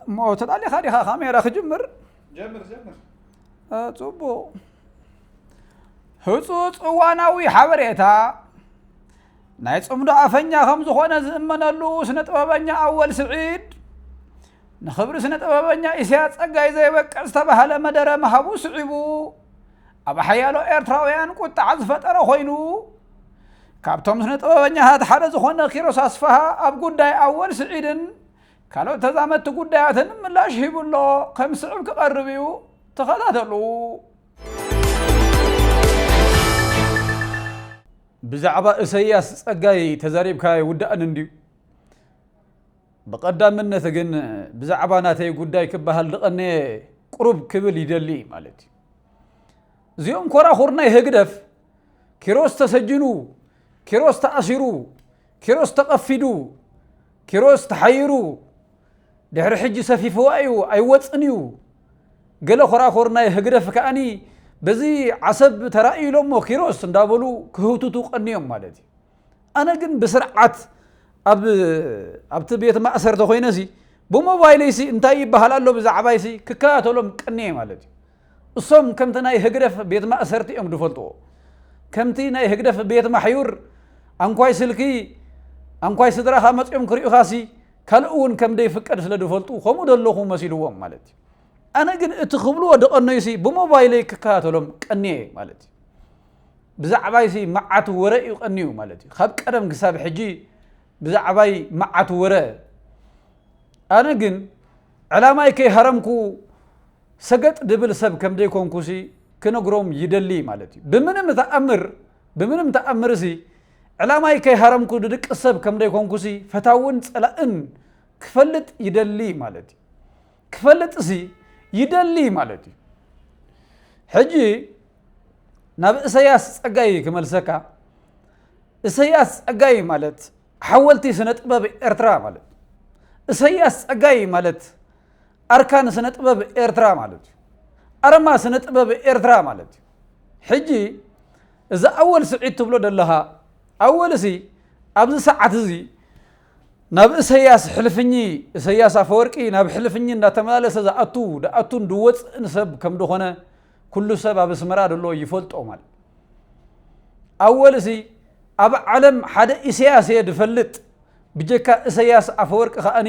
እሞ ተዳሊኻ ዲኻ ካሜራ ክጅምር? ጀምር፣ ጀምር። እ፣ ጽቡቕ። ህጹጽ እዋናዊ ሓበሬታ። ናይ ጽምዶ ኣፈኛ ከም ዝኾነ ዝእመነሉ ስነ ጥበበኛ ኣወል ስዒድ፣ ንኽብሪ ስነ ጥበበኛ ኢሳያስ ጸጋይ ዘይበቅዕ ዝተባህለ መደረ ምሃቡ ስዒቡ፣ ኣብ ሓያሎ ኤርትራውያን ቁጥዓ ዝፈጠረ ኮይኑ፣ ካብቶም ስነ ጥበበኛታት ሓደ ዝኾነ ኪሮስ ኣስፍሃ ኣብ ጉዳይ ኣወል ስዒድን ካልኦት ተዛመድቲ ጉዳያትን ምላሽ ሂቡ ኣሎ። ከም ስዕብ ክቐርብ እዩ። ተኸታተሉ። ብዛዕባ እሰያስ ጸጋይ ተዛሪብካ ኣይውዳእን እንድዩ። ብቐዳምነት ግን ብዛዕባ ናተይ ጉዳይ ክበሃል ዝቐነየ ቁሩብ ክብል ይደሊ ማለት እዩ። እዚኦም ኮራኹር ናይ ህግደፍ፣ ኪሮስ ተሰጅኑ፣ ኪሮስ ተኣሲሩ፣ ኪሮስ ተቐፊዱ፣ ኪሮስ ተሓይሩ፣ ድሕሪ ሕጂ ሰፊፍዋ እዩ፣ ኣይወጽን እዩ። ገለ ኮራኹር ናይ ህግደፍ ከኣኒ በዚ ዓሰብ ተራእዩ ኢሎሞ ኪሮስ እንዳበሉ ክህውትቱ ቀንዮም ማለት እዩ። ኣነ ግን ብስርዓት ኣብ፣ ኣብቲ ቤት ማእሰርቲ ኮይነሲ ብሞባይለይሲ እንታይ ይበሃል ኣሎ ብዛዕባይሲ ክከታተሎም ቀንየ ማለት እዩ። እሶም ከምቲ ናይ ህግደፍ ቤት ማእሰርቲ እዮም ዝፈልጥዎ። ከምቲ ናይ ህግደፍ ቤት ማሕዩር ኣንኳይ ስልኪ፣ ኣንኳይ ስድራኻ መጺኦም ክሪኡኻሲ ካልእ እውን ከም ዘይፍቀድ ስለ ዝፈልጡ ከምኡ ዘለኹ መሲልዎም ማለት እዩ። ኣነ ግን እቲ ክብልዎ ዝቐነዩሲ ብሞባይለይ ክከታተሎም ቀንየ ማለት እዩ። ብዛዕባይሲ መዓት ወረ እዩ ቀንዩ ማለት እዩ። ካብ ቀደም ክሳብ ሕጂ ብዛዕባይ መዓት ወረ። ኣነ ግን ዕላማይ ከይሃረምኩ ሰገጥ ድብል ሰብ ከም ዘይኮንኩሲ ክነግሮም ይደሊ ማለት እዩ። ብምንም ተኣምር፣ ብምንም ተኣምርሲ ዕላማይ ከይሃረምኩ ድድቂ ሰብ ከም ዘይኮንኩሲ ፈታውን ጸላእን ክፈልጥ ይደሊ ማለት እዩ። ክፈልጥሲ ይደሊ ማለት እዩ። ሕጂ ናብ እሰያስ ጸጋይ ክመልሰካ። እሰያስ ጸጋይ ማለት ሓወልቲ ስነ ጥበብ ኤርትራ ማለት እዩ። እሰያስ ጸጋይ ማለት ኣርካን ስነ ጥበብ ኤርትራ ማለት እዩ። ኣርማ ስነ ጥበብ ኤርትራ ማለት እዩ። ሕጂ እዚ ኣወል ስዒድ ትብሎ ዘለኻ፣ ኣወልሲ ኣብዚ ሰዓት እዚ ናብ እሰያስ ሕልፍኚ፣ እሰያስ ኣፈወርቂ ናብ ሕልፍኚ እንዳተመላለሰ ዝኣቱ፣ ዝኣቱን ዝወፅእን ሰብ ከም ዝኾነ ኩሉ ሰብ ኣብ ኣስመራ ዘሎ ይፈልጦ ማለት። ኣወልሲ ኣብ ዓለም ሓደ ኢሰያስ እየ ዝፈልጥ፣ ብጀካ እሰያስ ኣፈወርቂ ከኣኒ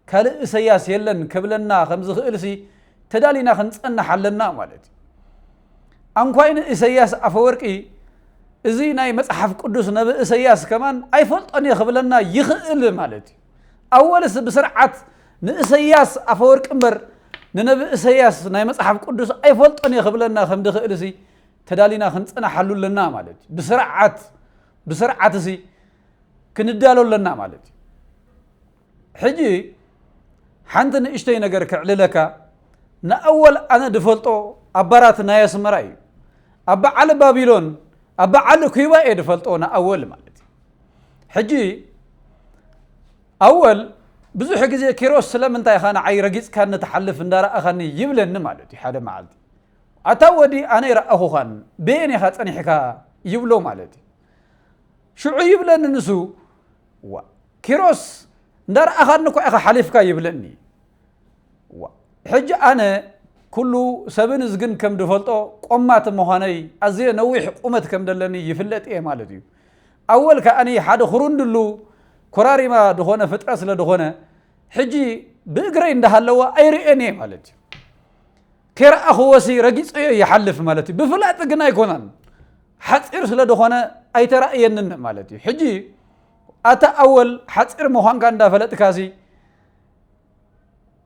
ካልእ እሰያስ የለን ክብለና ከም ዝኽእልሲ ተዳሊና ክንጸንሕ ኣለና ማለት እዩ። ኣንኳይ ንእሰያስ ኣፈወርቂ፣ እዚ ናይ መጽሓፍ ቅዱስ ነቢ እሰያስ ከማን ኣይፈልጦን እየ ክብለና ይኽእል ማለት እዩ። ኣወልስ ብስርዓት ንእሰያስ ኣፈወርቂ እምበር ንነቢ እሰያስ ናይ መጽሓፍ ቅዱስ ኣይፈልጦን እየ ክብለና ከም ዝኽእልሲ ተዳሊና ክንጸንሓሉ ኣለና ማለት እዩ። ብስርዓት፣ ብስርዓትሲ ክንዳሎ ኣለና ማለት እዩ። ሕጂ ሓንቲ ንእሽተይ ነገር ክዕልለካ፣ ንኣወል ኣነ ድፈልጦ ኣብ ባራት ናይ ኣስመራ እዩ። ኣብ በዓል ባቢሎን፣ ኣብ በዓል ኩባ እየ ድፈልጦ ንኣወል ማለት እዩ። ሕጂ ኣወል ብዙሕ ግዜ ኪሮስ ስለምንታይ ኢኻ ንዓይ ረጊጽካኒ ትሓልፍ እንዳረኣኻኒ ይብለኒ ማለት እዩ። ሓደ መዓልቲ ኣታ ወዲ ኣነ ይረኣኹኻን በየን ኢኻ ጸኒሕካ ይብሎ ማለት እዩ። ሽዑ ይብለኒ ንሱ፣ ዋ ኪሮስ እንዳረኣኻኒ እኳ ኢኻ ሓሊፍካ ይብለኒ። ዋ ሕጂ ኣነ ኩሉ ሰብን እዝግን ከም ድፈልጦ ቆማት ምዃነይ ኣዝየ ነዊሕ ቁመት ከም ደለኒ ይፍለጥ እየ ማለት እዩ። ኣወል ከኣኒ ሓደ ክሩንድሉ ኮራሪማ ድኾነ ፍጥረት ስለ ድኾነ ሕጂ ብእግረይ እንዳሃለዋ ኣይርእየን እየ ማለት እዩ። ከይረኣኽዎሲ ረጊጸዮ ይሓልፍ ማለት እዩ። ብፍላጥ ግን ኣይኮነን፣ ሓጺር ስለ ዝኾነ ኣይተራእየንን ማለት እዩ። ሕጂ ኣታ ኣወል ሓጺር ምዃንካ እንዳፈለጥካሲ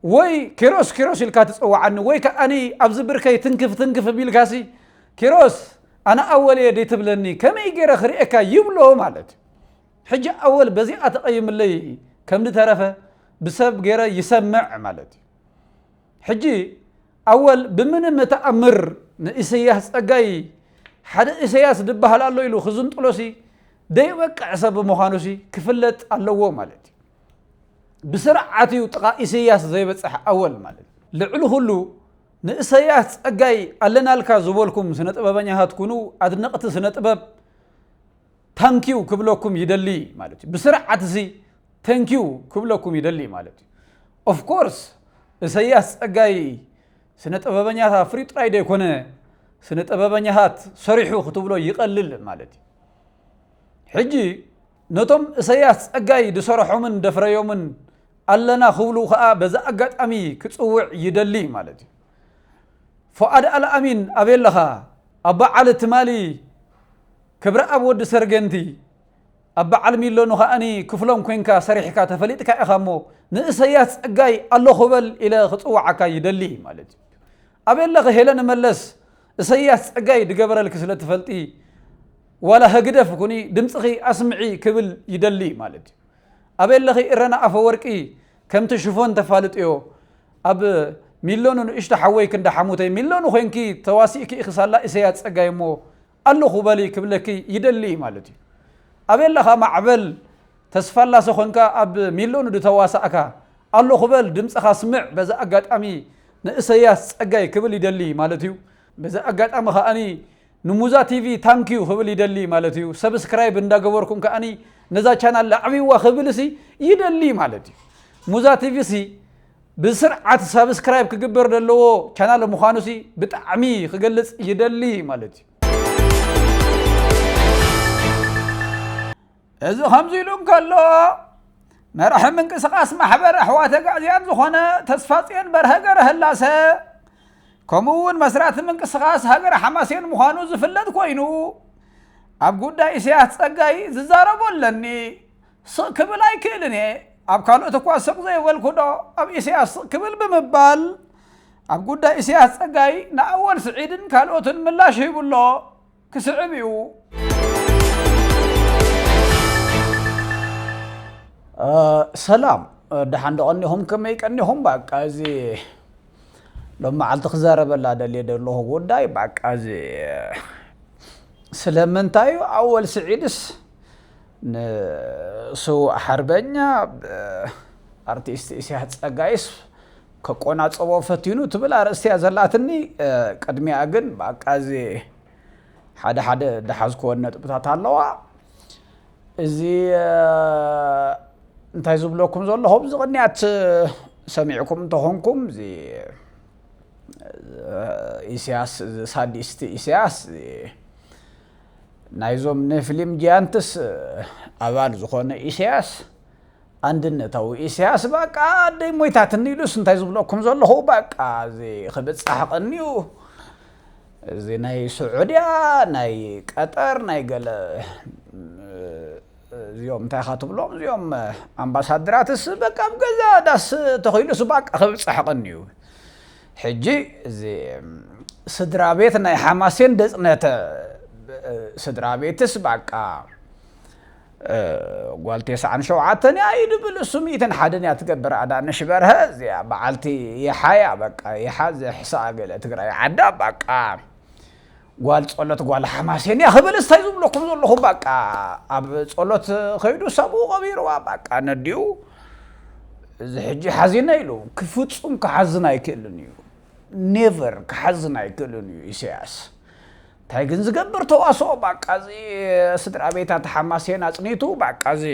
ወይ ኪሮስ ኪሮስ ኢልካ ትጽውዓኒ ወይ ከኣኒ ኣብዚ ብርከይ ትንክፍ ትንክፍ ቢልካሲ ኪሮስ ኣነ ኣወል እየ ደይትብለኒ ከመይ ገይረ ክርእየካ ይብሎ ማለት እዩ። ሕጂ ኣወል በዚኣ ተቐይምለይ ከም ዝተረፈ ብሰብ ገይረ ይሰምዕ ማለት እዩ። ሕጂ ኣወል ብምንም ተኣምር ንኢሰያስ ጸጋይ ሓደ ኢሰያስ ዝበሃል ኣሎ ኢሉ ክዝንጥሎሲ ደይበቅዕ ሰብ ብምዃኑሲ ክፍለጥ ኣለዎ ማለት እዩ። ብስርዓት እዩ ጥቓ ኢሰያስ ዘይበጽሕ ኣወል ማለት እዩ። ልዕሊ ኩሉ ንእሰያስ ጸጋይ ኣለናልካ ዝበልኩም ስነ ጥበበኛታት ኩኑ ኣድነቕቲ ስነ ጥበብ ታንኪዩ ክብለኩም ይደሊ ማለት እዩ። ብስርዓት እዚ ተንኪዩ ክብለኩም ይደሊ ማለት እዩ። ኦፍ ኮርስ እሰያስ ጸጋይ ስነ ጥበበኛታት ኣፍርዩ ጥራይ ዘይኮነ፣ ስነ ጥበበኛታት ሰሪሑ ክትብሎ ይቐልል ማለት እዩ። ሕጂ ነቶም እሰያስ ጸጋይ ዝሰረሖምን ደፍረዮምን ኣለና ክብሉ ከኣ በዛ ኣጋጣሚ ክጽውዕ ይደሊ ማለት እዩ። ፎኣድ ኣልኣሚን ኣበይ ኣለኻ? ኣቦ ዓሊ ትማሊ ክብረኣብ ወዲ ሰርገንቲ ኣብ በዓል ሚሎኑ ከኣኒ ክፍሎም ኮንካ ሰሪሕካ ተፈሊጥካ ኢኻ እሞ ንእሰያስ ጸጋይ ኣለኹ በል ኢለ ክጽውዓካ ይደሊ ማለት እዩ። ኣበይ ኣለኺ ሄለን መለስ? እሰያስ ጸጋይ ድገበረልኪ ስለ ትፈልጢ ዋላ ህግደፍ ኩኒ ድምጽኺ ኣስምዒ ክብል ይደሊ ማለት እዩ። ኣበይ ኣለኺ እረና ኣፈወርቂ? ከምቲ ሽፎን ተፋልጥዮ ኣብ ሚሎኑ ንእሽቶ ሓወይ ክንዲ ሓሙተይ ሚሎኑ ኮንኪ ተዋሲእኪ ኢኺ ሳላ እሰያስ ጸጋይ እሞ ኣለኹ በሊ ክብለኪ ይደሊ ማለት እዩ። ኣበይ ኣለኻ ማዕበል ተስፋላሰ ኮንካ ኣብ ሚሎኑ ድተዋሳእካ ኣለኹ በል ድምፅኻ ስምዕ። በዚ ኣጋጣሚ ንእሰያስ ጸጋይ ክብል ይደሊ ማለት እዩ። በዚ ኣጋጣሚ ከኣኒ ንሙዛ ቲቪ ታንኪዩ ክብል ይደሊ ማለት እዩ። ሰብስክራይብ እንዳገበርኩም ከኣኒ ነዛ ቻናል ኣዕብይዋ ክብል ሲ ይደሊ ማለት እዩ። ሙዛ ቲቪ ሲ ብስርዓት ሳብስክራይብ ክግበር ዘለዎ ቻናል ምዃኑ ሲ ብጣዕሚ ክገልጽ ይደሊ ማለት እዩ። እዚ ከምዚ ኢሉ እንከሎ መራሒ ምንቅስቃስ ማሕበር ኣሕዋት ኣግኣዝያን ዝኾነ ተስፋጽዮን በርሀ ገረህላሰ ከምኡ እውን መስራቲ ምንቅስቃስ ሃገረ ሓማሴን ምዃኑ ዝፍለጥ ኮይኑ ኣብ ጉዳይ ኢሳያስ ጸጋይ ዝዛረቦ ኣለኒ። ስቕ ክብል ኣይክእልን እየ። ኣብ ካልኦት እኳ ስቕ ዘይበልኩ ዶ ኣብ ኢሳያስ ስቕ ክብል ብምባል ኣብ ጉዳይ ኢሳያስ ጸጋይ ንኣወል ስዒድን ካልኦትን ምላሽ ሂቡ ኣሎ። ክስዕብ እዩ። ሰላም ደሓን ደቐኒኹም ከመይ ቀኒኹም? በቃ እዚ ሎም መዓልቲ ክዛረበላ ደልየ ዘለኹ ጉዳይ በቃ እዚ ስለምንታይ እዩ ኣወል ስዒድስ ንስውእ ሓርበኛ ኣርቲስት ኢሳያስ ጸጋይስ ከቆናጽቦ ፈቲኑ ትብል ኣርእስቲ እያ ዘላትኒ። ቅድሚያ ግን በቃ እዚ ሓደ ሓደ ዝሓዝክወን ነጥብታት ኣለዋ። እዚ እንታይ ዝብለኩም ዘለኹ ኣብዚ ቅንያት ሰሚዕኩም እንተኾንኩም እዚ ኢሳያስ ሳዲስት ኢሳያስ ናይዞም ኔፍሊም ጂያንትስ ኣባል ዝኾነ ኢሳያስ ኣንድነታዊ ኢሳያስ በቃ ኣደይ ሞይታትኒ ኢሉስ እንታይ ዝብለኩም ዘለኹ በቃ እዚ ክብጻሕ ቀንዩ እዚ ናይ ስዑድያ ናይ ቀጠር ናይ ገለ እዚኦም እንታይ ኢኻ ትብሎም እዚኦም ኣምባሳድራትስ በቃ ኣብ ገዛ ዳስ ተኺሉስ በቃ ክብጻሕ ቀንዩ። ሕጂ እዚ ስድራ ቤት ናይ ሓማሴን ደጽነተ ስድራ ቤትስ በቃ ጓል ተስዓን ሸውዓተን እያ እዩ ድብል እሱ ሚእትን ሓደን እያ ትገብር ኣዳነሽ በርሀ እዚኣ በዓልቲ ይሓያ በቃ ይሓ ዘሕሳ ገለ ትግራይ ዓዳ በቃ ጓል ጸሎት ጓል ሓማሴን እያ ክብል እንታይ ዝብለኩም ዘለኹ በቃ ኣብ ጸሎት ከይዱ ሰብኡ ቀቢርዋ በቃ ነዲኡ እዚ ሕጂ ሓዚነ ኢሉ ክፍጹም ክሓዝን ኣይክእልን እዩ። ኔቨር ክሓዝን ኣይክእልን እዩ ኢሳያስ። እንታይ ግን ዝገብር ተዋስኦ በቃ እዚ ስድራ ቤታት ሓማሴን ኣጽኒቱ በቃ እዚ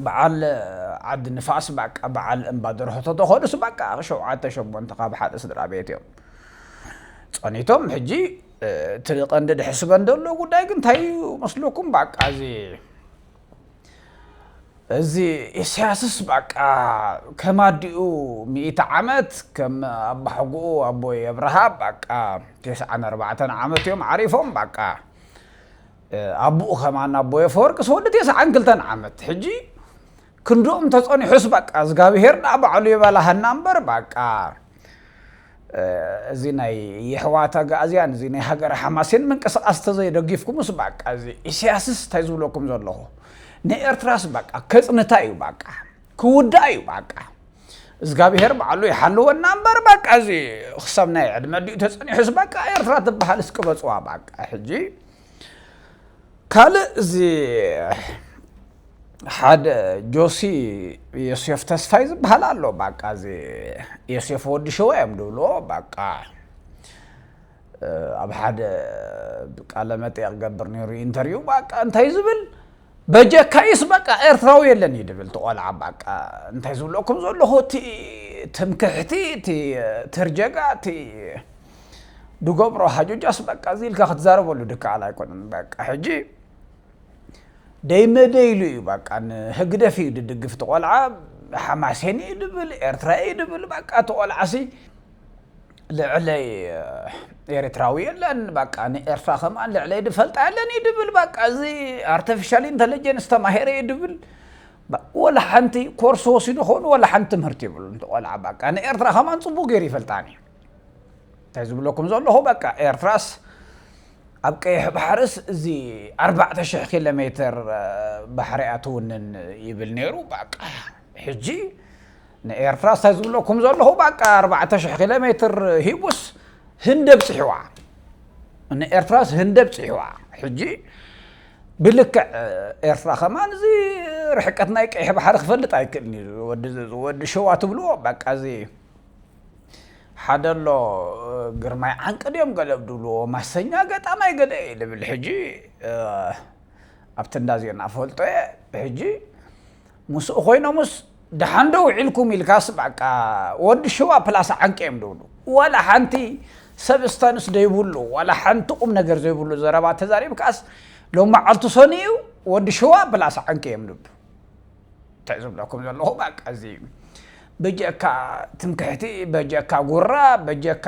በዓል ዓዲ ንፋስ በቃ በዓል እምባ ደርሆ ተተኾዱስ በቃ ሸውዓተ ሸሞንተ ካብ ሓደ ስድራ ቤት እዮም ጸኒቶም። ሕጂ እቲ ቀንዲ ድሕስበን ዘሎ ጉዳይ ግን እንታይ እዩ መስለኩም? በቃ እዚ እዚ ኢሳያስስ በቃ ከም ኣዲኡ ሚእቲ ዓመት ከም ኣባሕጉኡ ኣቦይ ኣብርሃ በቃ ተስዓን ኣርባዕተን ዓመት እዮም ዓሪፎም በቃ ኣቡኡ ከማን ኣቦይ ኣፈወርቅስ ወዲ ተስዓን ክልተን ዓመት ሕጂ ክንድኦም ተጸኒሑስ በቃ እግዚኣብሄር ደኣ ባዕሉ ይበላሃና እምበር በቃ እዚ ናይ የሕዋት ኣግኣዝያን እዚ ናይ ሃገረ ሓማሴን ምንቅስቃስ ተዘይደጊፍኩምስ በቃ እዚ ኢሳያስስ እንታይ ዝብለኩም ዘለኹ ንኤርትራስ በቃ ከጽንታ እዩ በቃ ክውዳእ እዩ በቃ እግዚኣብሄር ባዕሉ ይሓልወና እምበር በቃ እዚ ክሳብ ናይ ዕድመ ድዩ ተጸኒሑስ በቃ ኤርትራ ትበሃል እስቅበጽዋ በቃ ሕጂ ካልእ እዚ ሓደ ጆሲ ዮሴፍ ተስፋይ ዝበሃል ኣሎ በቃ እዚ ዮሴፍ ወዲ ሸዋ እዮም ድብልዎ በቃ ኣብ ሓደ ቃለ መጠየቕ ገብር ነይሩ ኢንተርቪው በቃ እንታይ ዝብል በጀካይስ በቃ ኤርትራዊ የለን እዩ ድብል ትቆልዓ በቃ እንታይ ዝብለኩም ዘለኹ እቲ ትምክሕቲ፣ እቲ ትርጀጋ፣ እቲ ድገብሮ ሃጆጃስ በቃ እዚ ኢልካ ክትዛረበሉ ድከኣል ኣይኮነን። በቃ ሕጂ ደይመደይሉ እዩ። በቃ ንህግደፍ እዩ ድድግፍ። እቲ ቆልዓ ሓማሴን እዩ ድብል፣ ኤርትራ እዩ ድብል። በቃ እቲ ቆልዓሲ ልዕለይ ኤርትራዊ የለን፣ በቃ ንኤርትራ ከማን ልዕለይ ድፈልጣ የለን እዩ ድብል። በቃ እዚ ኣርቲፊሻል ኢንተለጀንስ ተማሂረ እዩ ድብል። በ-፣ ወላ ሓንቲ ኮርስ ወሲዱ ኾኑ ወላ ሓንቲ ትምህርቲ ይብሉ እቲ ቆልዓ። በቃ ንኤርትራ ከማን ጽቡቅ ገይሩ ይፈልጣን እዩ። እንታይ ዝብለኩም ዘለኹ፣ በቃ ኤርትራስ ኣብ ቀይሕ ባሕርስ እዚ ኣርባዕተ ሽሕ ኪሎ ሜትር፣ እ፣ ባሕሪ እያ ትውንን ይብል ነይሩ። በቃ ሕጂ ንኤርትራስ እንታይ ዝብለኩም ዘለኹ፣ በቃ ኣርባዕተ ሽሕ ኪሎ ሜትር ሂቡስ ህንድ ኣብጽሕዋ። ንኤርትራስ ህንድ ኣብጽሕዋ። ሕጂ ብልክዕ ኤርትራ ከማን እዚ ርሕቀት ናይ ቀይሕ ባሕሪ ክፈልጥ ኣይክእልን እዩ። ወዲ፣ ወዲ ሸዋ ትብልዎ፣ በቃ እዚ ሓደ ኣሎ፣ ግርማይ ዓንቂ ድዮም ገለ ድብልዎ፣ ማሰኛ ገጣማይ ገለ እዩ ድብል። ሕጂ፣ እ፣ ኣብቲ እንዳ ዜና ፈልጦ እየ። ሕጂ ምስኡ ኮይኖምስ ደሓን ዶ ውዒልኩም ኢልካስ፣ በቃ ወዲ ሸዋ ፕላስ ዓንቂ እዮም ድብሉ። ዋላ ሓንቲ ሰብስተንስ ደይብሉ፣ ዋላ ሓንቲ ቁም ነገር ዘይብሉ ዘረባ ተዛሪብካስ፣ ሎም መዓልቱ ሰኒ እዩ፣ ወዲ ሸዋ ፕላስ ዓንቂ እዮም ድብሉ። እንታይ ዝብለኩም ዘለኹ፣ በቃ እዚ በጀካ ትምክሕቲ፣ በጀካ ጉራ፣ በጀካ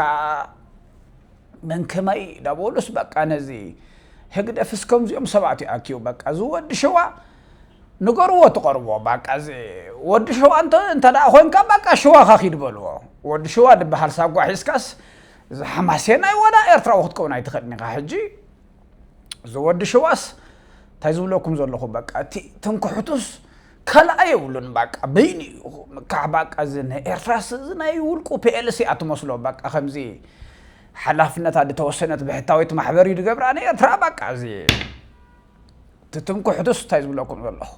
መን ከማይ ዳበሉስ፣ በቃ ነዚ ህግደፍስ ከምዚኦም ሰባት ይኣክዩ። በቃ እዚ ወዲ ሸዋ ንገርዎ፣ ትቐርቦ። በቃ እዚ ወዲ ሸዋ እንተ፣ እንተ ደኣ ኮይንካ፣ በቃ ሸዋ ካኺድ በልዎ። ወዲ ሸዋ ድበሃል ሳጓ ሒዝካስ፣ እዚ ሓማሴናይ ወላ ኤርትራዊ ክትከውን ኣይትኽእልን ኢኻ። ሕጂ እዚ ወዲ ሸዋስ እንታይ ዝብለኩም ዘለኹ፣ በቃ እቲ ትምክሕቱስ ካልኣ የብሉን። በቃ በይኑ እዩ ምካሕ። በቃ እዚ ንኤርትራስ እዚ ናይ ውልቁ ፒ ኤል ሲ እያ ትመስሎ። በቃ ከምዚ ሓላፍነታ ዝተወሰነት ብሕታዊት ማሕበር እዩ ዝገብራ ንኤርትራ። በቃ እዚ እቲ ትምክሕቱስ እንታይ ዝብለኩም ዘለኹ፣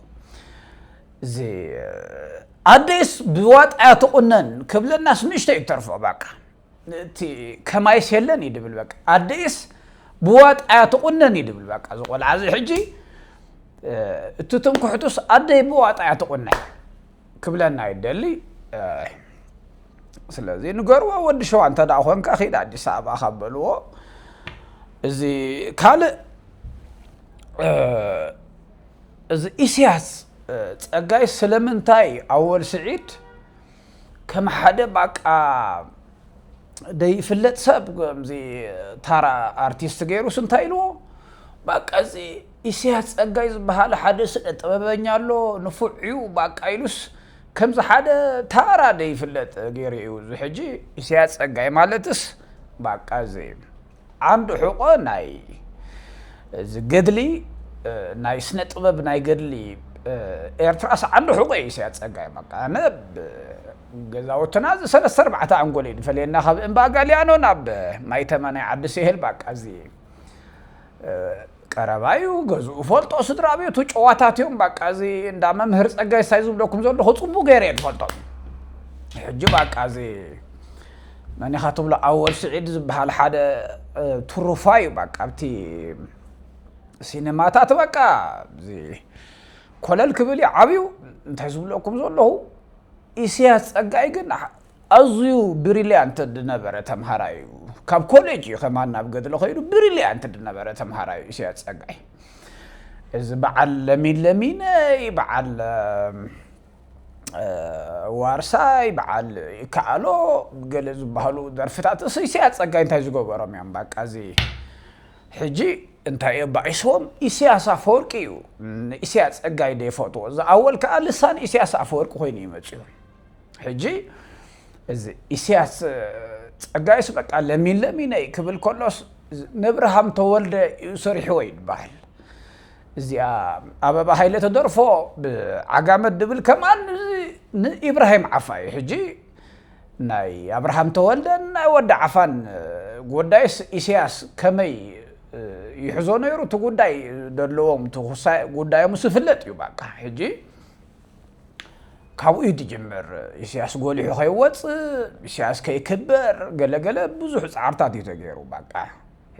እዚ ኣደይስ ብዋጣ እያ ትቑነን ክብለናስ ንእሽተይ እዩ ተርፎ። በቃ እቲ ከማይስ የለን እዩ ድብል። በቃ ኣደይስ ብዋጣ እያ ትቑነን እዩ ድብል። በቃ እዚ ቆልዓ እዚ ሕጂ፣ እ፣ እቲ ትምክሕቱስ ኣደይ ብዋጣ እያ ትቑነን ክብለና ይደሊ። እ፣ ስለዚ ንገርዎ፣ ወዲ ሸዋ እንተ ደኣ ኮንካ ኺድ ኣዲስ ኣበባ ካብ በልዎ። እዚ ካልእ፣ እ፣ እዚ ኢሳያስ፣ እ፣ ጸጋይ ስለምንታይ ኣወል ስዒድ ከም ሓደ ባቃ ደይፍለጥ ሰብ፣ ከምዚ ታራ ኣርቲስት ገይሩስ እንታይ ኢልዎ? ባቃ እዚ ኢሳያስ ጸጋይ ዝበሃል ሓደ ስነ ጥበበኛ ኣሎ፣ ንፉዕ እዩ፣ ባቃ ኢሉስ ከምዚ ሓደ ታራ ደይፍለጥ ገይሩ እዩ። እዚ ሕጂ ኢሳያስ ጸጋይ ማለትስ ባቃ እዚ ዓንዲ ሑቐ ናይ እዚ ገድሊ፣ እ፣ ናይ ስነ ጥበብ ናይ ገድሊ፣ እ፣ ኤርትራስ ዓንዲ ሑቐ እዩ ኢሳያስ ጸጋይ። በቃ ኣነ ብ-፣ ገዛውትና እዚ ሰለስተ ኣርባዕተ ኣንጎል እዩ ዝፈልየና፣ ካብ እምባ ጋልያኖ ናብ ማይተመ ናይ ዓዲ ስሄል። በቃ እዚ፣ እ፣ ቀረባ እዩ፣ ገዝኡ ፈልጦ፣ ስድራ ቤቱ ጨዋታት እዮም። በቃ እዚ እንዳ መምህር ጸጋይ ሳይ ዝብለኩም ዘለኹ ጽቡቅ ገይረ እየ ዝፈልጦም። ሕጂ በቃ እዚ መን ኢኻ ትብሎ፣ ኣወል ስዒድ ዝበሃል ሓደ፣ እ፣ ትሩፋ እዩ። በቃ ኣብቲ ሲኔማታት በቃ እዚ ኮለል ክብል እዩ ዓብዩ። እንታይ ዝብለኩም ዘለኹ፣ ኢሳያስ ጸጋይ ግን ኣዝዩ ብሪልያንት ዝነበረ ተምሃራይ እዩ። ካብ ኮሌጅ እዩ ከማን ናብ ገድሊ ከይዱ ብሪልያንት ዝነበረ ተምሃራይ እዩ ኢሳያስ ጸጋይ። እዚ በዓል ለሚን ለሚነይ፣ በዓል፣ እ፣ ዋርሳይ፣ በዓል ይከኣሎ፣ ገለ ዝበሃሉ ደርፍታት እሱ ኢሳያስ ጸጋይ እንታይ ዝገበሮም እዮም? በቃ እዚ ሕጂ እንታይ እዮም ባኢሶም? ኢሳያስ ኣፈወርቂ እዩ ንኢሳያስ ጸጋይ ደይፈትዎ። ዝኣወል ከኣ ልሳን ኢሳያስ ኣፈወርቂ ኮይኑ እዩ መጺኡ። ሕጂ እዚ ኢሳያስ ጸጋይስ በቃ ለሚን ለሚነይ ክብል ከሎስ ንእብርሃም ተወልደ እዩ ሰሪሕዎ ይበሃል። እዚኣ ኣበባ ሃይለ ተደርፎ ብዓጋመት ድብል ከማን ንኢብራሂም ዓፋ እዩ። ሕጂ ናይ ኣብርሃም ተወልደን ናይ ወዲ ዓፋን ጉዳይስ ኢሳያስ ከመይ ይሕዞ ነይሩ? እቲ ጉዳይ ደለዎም፣ እቲ ጉዳዮም ዝፍለጥ እዩ። በቃ ሕጂ ካብኡ እዩ ዝጅምር። ኢሳያስ ጎሊሑ ከይወፅእ፣ ኢሳያስ ከይክበር፣ ገለገለ ብዙሕ ፃዕርታት እዩ ተገይሩ። በቃ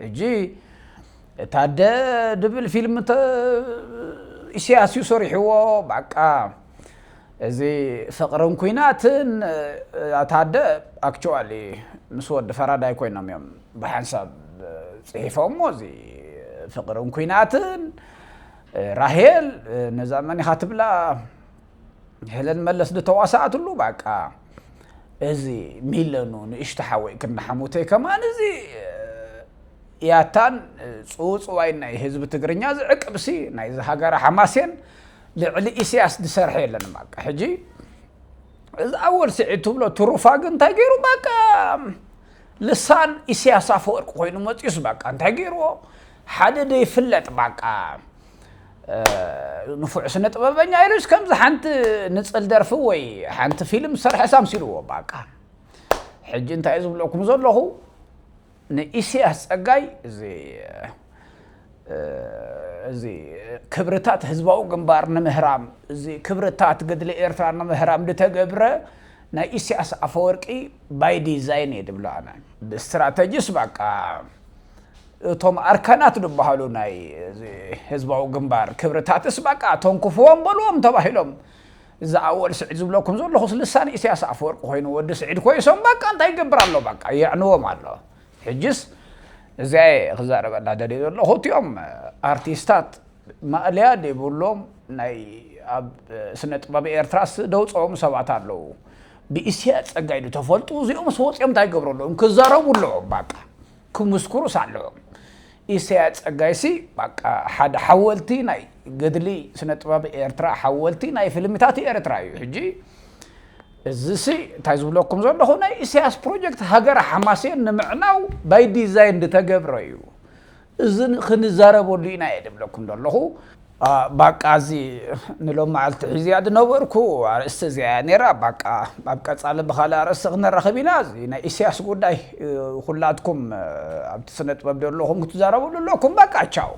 ሕጂ እታ ኣደ ድብል ፊልም ተ-፣ ኢሳያስ እዩ ሰሪሕዎ። በቃ እዚ ፍቕርን ኲናትን ኣታደ ኣክቹዋሊ ምስ ወዲ ፈራዳይ ኮይኖም እዮም ብሓንሳብ ፅሒፎሞ። እዚ ፍቕርን ኲናትን ራሄል ነዛ መን ኢኻ ትብላ ሄለን መለስ ዝተዋሳኣትሉ በቃ እዚ ሚለኑ ንእሽቶ ሓወይ ክንዲ ሓሙተይ ከማን እዚ ያታን ፅውፅዋይ ናይ ህዝቢ ትግርኛ ዝዕቅብሲ ናይዚ ሃገር ሓማሴን ልዕሊ ኢሳያስ ዝሰርሐ የለን። በቃ ሕጂ እዚ ኣወል ስዒድ ትብሎ ትሩፋ ግን እንታይ ገይሩ በቃ ልሳን ኢሳያስ ኣፈወርቂ ኮይኑ መፂኡስ በቃ እንታይ ገይርዎ ሓደ ዘይፍለጥ በቃ ንፉዕ ስነ ጥበበኛ ኢሉስ ከምዚ ሓንቲ ንፅል ደርፊ ወይ ሓንቲ ፊልም ዝሰርሐ ሳምሲልዎ በቃ። ሕጂ እንታይ ዝብለኩም ዘለኹ ንኢሳያስ ፀጋይ እዚ እዚ ክብርታት ህዝባዊ ግንባር ንምህራም እዚ ክብርታት ገድሊ ኤርትራ ንምህራም ዝተገብረ ናይ ኢሳያስ ኣፈወርቂ ባይ ዲዛይን እየ ድብሎ ኣነ። ብስትራተጂስ በቃ እቶም ኣርካናት ዝበሃሉ ናይ እዚ ህዝባዊ ግንባር ክብርታትስ በቃ ተንክፍዎም በልዎም ተባሂሎም እዚ ኣወል ስዒድ ዝብለኩም ዘለኹስ ልሳን ኢሳያስ ኣፈወርቂ ኮይኑ ወዲ ስዒድ ኮይሶም በቃ እንታይ ይገብር ኣሎ በቃ የዕንዎም ኣሎ። ሕጅስ እዚኣ እየ ክዛረበላ ደልየ ዘለኹ። እቲኦም ኣርቲስታት ማእለያ ዘይብሎም ናይ ኣብ ስነ ጥበብ ኤርትራስ ደውፀኦም ሰባት ኣለዉ። ብኢሳያስ ፀጋይ ዶ ተፈልጡ እዚኦም ስ ወፂኦም እንታይ ይገብሩ ኣለዎም ክዛረቡ ኣለዎም በቃ ክምስክሩስ ኣለዎም። ኢሳያስ ፀጋይሲ በቃ ሓደ ሓወልቲ ናይ ገድሊ ስነ ጥበብ ኤርትራ ሓወልቲ ናይ ፍልምታት ኤርትራ እዩ። ሕጂ እዚሲ እንታይ ዝብለኩም ዘለኹ ናይ ኢሳያስ ፕሮጀክት ሃገር ሓማሴን ንምዕናው ባይ ዲዛይን ዝተገብረ እዩ። እዚ ክንዛረበሉ ኢና እየ ድብለኩም ዘለኹ። ባቃ እዚ ንሎም መዓልቲ ሒዝያ ዝነበርኩ ኣርእስቲ እዚኣ እያ ነይራ። ባቃ ኣብ ቀጻሊ ብኻልእ ኣርእስቲ ክንራኸብ ኢና። እዚ ናይ ኢሳያስ ጉዳይ ኩላትኩም ኣብቲ ስነ ጥበብ ዘለኹም ክትዛረብሉ ኣለኩም። ባቃ ቻው።